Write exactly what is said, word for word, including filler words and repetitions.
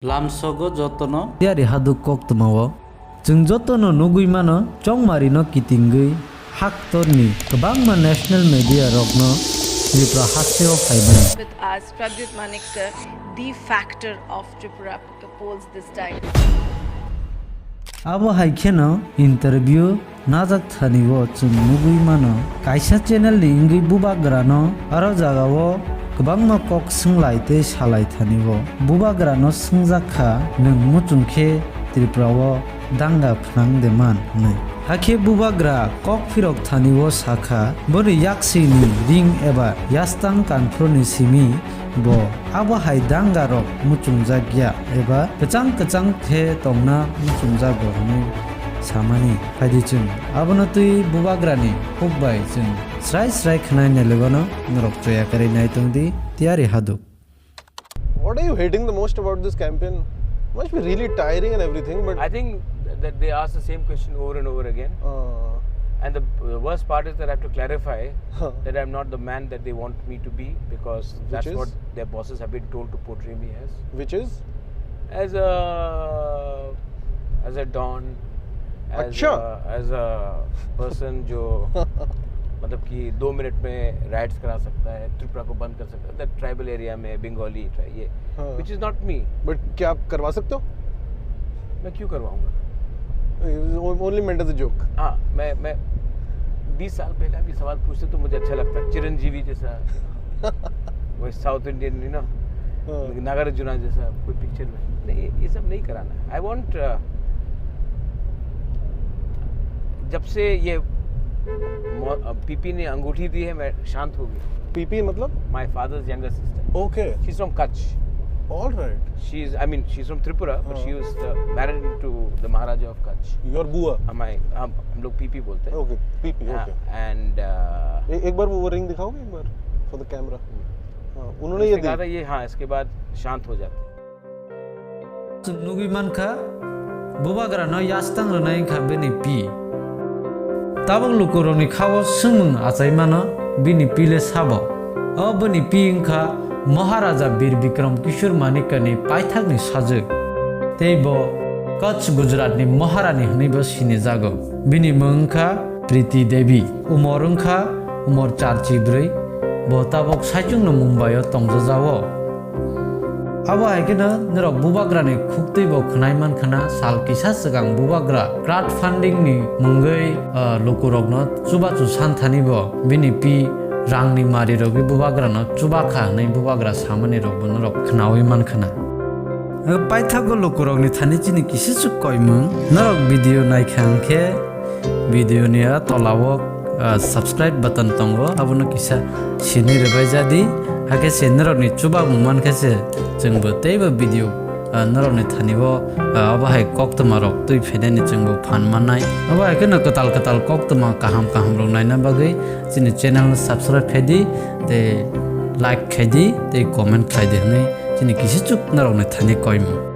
Lamsogo jotono. Tiyari haduk koktwmao. Chwng jotono nugwi mano, chongmarino kitingwi haktorni kwbangma national media rokno Tripura hasteo phaimani. With us, Pradyut Manik sir, the factor of Tripura polls this time. Abo hai kheno interview najak thani o chwng nugwi mano, kaisa channel ni wngwi bubagrano aro jagao kwbangma kok swng lai tei sa lai thani o. Bubagrano swngjak kha, "Nwng muchung khe Tripura o danga phnang de man?" hwnwi. Hakhe bubagra kok phirok thani o sa kha, boni yaksini ring eba yastang kanphuruni simi bo abo hai danga rok muchungjak ya eba kwchang kwchang khe tongna muchungjago hwnwi samani. Phaidi chwng abono twi bubagrani huk bai chwng srai srai khwnai nailaibano norok choya kwrwi nai tongdi. Tiyari haduk. What are you hating the most about this campaign? Must be really tiring and everything, but I think that they ask the same question over and over again. Uh, And the, the worst part is that I have to clarify Huh. that I'm not the man that they want me to be, because Which that's is? what their bosses have been told to portray me as. Which is? As a, as a don, as अच्छा। a, as a person जो मतलब कि दो मिनट में राइट्स करा सकता है, त्रिपुरा को बंद कर सकता है, that tribal area में बंगाली ट्राई ये, हाँ। Which is not me. But क्या आप करवा सकते हो? मैं क्यों करवाऊंगा? Only meant as a joke. हाँ, मैं मैं बीस साल पहले आप ये सवाल पूछते तो मुझे अच्छा लगता, चिरंजीवी जैसा। वही साउथ इंडियन, यू नो, हाँ। नागार्जुना जैसा कोई पिक्चर में। नहीं, ये सब नहीं कराना। आई वांट, जब से ये पीपी ने अंगूठी दी है, मैं शांत हो गया। पीपी मतलब? My father's younger sister. Okay. She's from Kutch. All right. She's, I mean, she's from Tripura, but she was married to the Maharaja of Kutch. Your बुआ? हमारे, हम हम लोग पीपी बोलते हैं। Okay, PP. ओके। एंड एक बार वो रिंग दिखाओगे एक बार, for the camera? हाँ, उन्होंने ये दी। ये, हाँ, इसके बाद शांत हो जाते। Chwng nugwi mankha, bubagrano yastang rwnai wngkha bini pi. Tabuk lukurokni khao swngmung achaimano bini pi le sabo. O bini pi wngkha Maharaja Bir Bikram Kishore Manikani paithakni sajwk. Tei bo Kutch Gujaratni Maharani hwnwibo sinijago. Bini mung wngkha Priti Devi. Umor wngkha umor char chibrwi. Bo tabuk saichungno Mumbai-o tongjajao. Abo hai kheno norok bubagrani khuktwi bo khwnai mankha na, sal kisa swkang bubagra crowdfunding ni mungwi, ah, lukurokno chubachu santhani bo bini pi rangni mari rogwi bubagrano chubakha hwnwi bubagra samani rokbo norok khnaui mankha na. Paithago lukurokni thani chini kisichuk koimung. Norok video naikha hwnkhe video ni a tola o, ah, subscribe button tongo, abono kisa sini rwbai jadi. Hakhe se norokni chubamung mankhe se chwngbo teibo video, ah, norokni thani o, ah, abo hai koktwma rok twi phainani chwngbo phan mannai. Abo hai kheno kwtal kwtal koktwma kaham kaham rok naina bagwi chini channel no subscribe khaidi, tei like khaidi, tei comment khaidi hwnwi chini kisichuk norokni thani koimung.